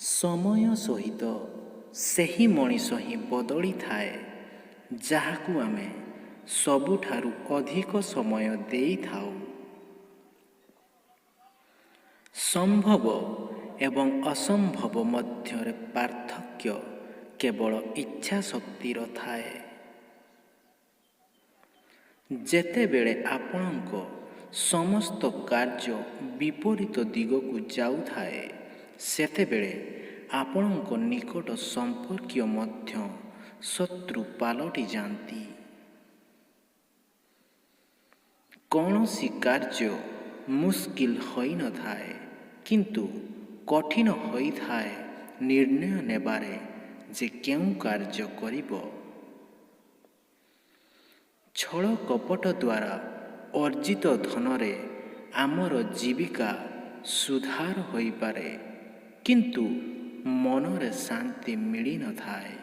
ସମୟ ସହିତ ସେହି ମଣିଷ ହିଁ ବଦଳିଥାଏ ଯାହାକୁ ଆମେ ସବୁଠାରୁ ଅଧିକ ସମୟ ଦେଇଥାଉ। ସମ୍ଭବ ଏବଂ ଅସମ୍ଭବ ମଧ୍ୟରେ ପାର୍ଥକ୍ୟ କେବଳ ଇଚ୍ଛାଶକ୍ତିର ଥାଏ। ଯେତେବେଳେ ଆପଣଙ୍କ ସମସ୍ତ କାର୍ଯ୍ୟ ବିପରୀତ ଦିଗକୁ ଯାଉଥାଏ, ସେତେବେଳେ ଆପଣଙ୍କ ନିକଟ ସମ୍ପର୍କୀୟ ମଧ୍ୟ ଶତ୍ରୁ ପାଲଟିଯାନ୍ତି। କୌଣସି କାର୍ଯ୍ୟ ମୁସ୍କିଲ ହୋଇନଥାଏ, କିନ୍ତୁ କଠିନ ହୋଇଥାଏ ନିର୍ଣ୍ଣୟ ନେବାରେ ଯେ କେଉଁ କାର୍ଯ୍ୟ କରିବ। ଛଳ କପଟ ଦ୍ୱାରା ଅର୍ଜିତ ଧନରେ ଆମର ଜୀବିକା ସୁଧାର ହୋଇପାରେ, କିନ୍ତୁ ମନରେ ଶାନ୍ତି ମିଳିନଥାଏ।